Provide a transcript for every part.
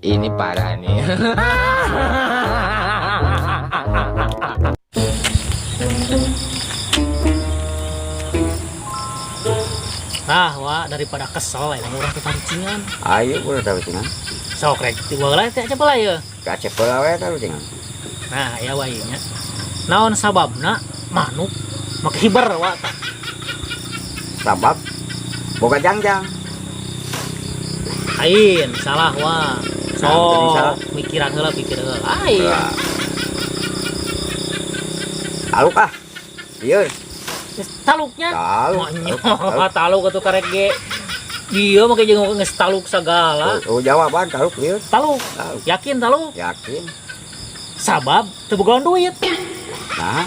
Ini parah nih. Nah, wah, daripada kesel ya urang teh tarucingan. Ayo udah tarucingan. Sok rek ti baheula teh Acep lah ya. Ka Acep heula we tarucingan. Nah, ya wa ieu nya. Naon sababna manuk make hiber wa tah? Sabab boga jangjang. Lain, salah wa. Nah, salah. Sok mikiran heula, pikir heula. Lain. Taluk ah. Ieu. Taluknya. Taluk. Monyok, taluk atuh karek ge. Dia make jeung geus taluk sagala. Oh, jawaban taluk ieu. Taluk. Taluk. Yakin taluk? Yakin. Sabab teu bogaan duit. Nah.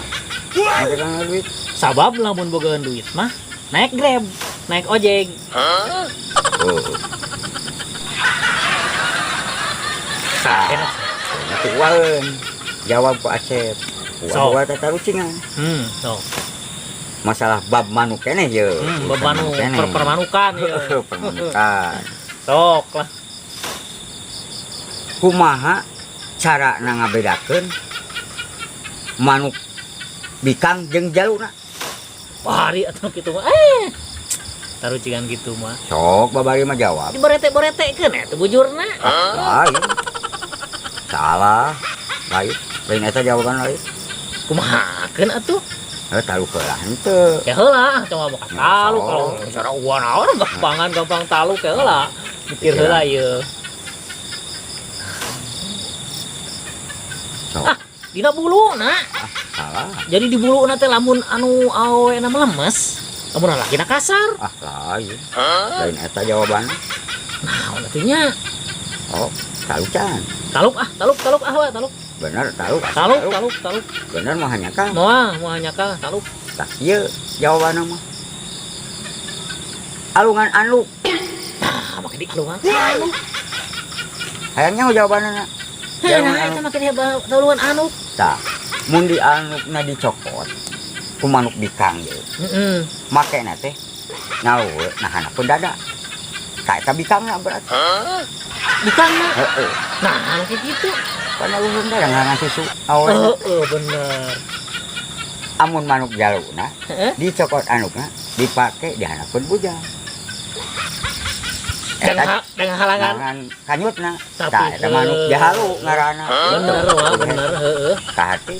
Make duit. Sabab lamun bogaan duit mah naik Grab, naik ojek. Oh. Tah, enak. Nanti uaeun. Jawab ku Acep. Sok. Uah teh tarucingan. Sok. Masalah bab manuk keneh ye. Bab manuk, permanukan ye. Permanukan. Sok lah. Kumaha cara na ngabedakeun manuk bikang jeung jaluna? Bari atuh kitu mah. Tarucingan kitu mah. Sok babari mah jawab. Diborete-boretekeun eta bujurna. Lain. Salah. Lain. Lain eta jawaban lain. Kumahakeun atuh? Taluk heula henteu. Ya heula, coba buka taluk Sok. kalau cara uang naon gampangan gampang taluk ya heula. Mikir heula ieu. Sok. Ah, dina buluna. Ah, salah. Jadi di buluna teh lamun anu awena melemes, lamun lalakina kasar. Ah, lain. Lain eta jawabanna. Naon atuh nya? Oh, taluk can. Taluk ah, taluk taluk ah we, taluk. Bener taluk. Taluk, taluk, taluk. Bener mah hanya kah? Moal, moal nyakal, taluk. Tah ieu jawabanna mah. Alungan anduk. Tah, make di alungan anduk. Hayang nyaho jawabanna. Heuh, nah eta make di alungan anduk. Tah, mun di andukna dicokot ku manuk bikang ieu. Heeh. Makena teh ngawe nahan pun dada. Ka eta bikangna berarti. Bikangna? Heeh. Nah, kayak gitu. Kan alungan dada ngarangan susu awe. Heeh, bener. Amun manuk jaluna Heeh. dicokot andukna dipake di handapeun bujang. Dengan halangan Halangan kanyutna. Tapi Tah, eta manuk jahalu ngaranna. Bener, wah, bener, heeh. Ka hati.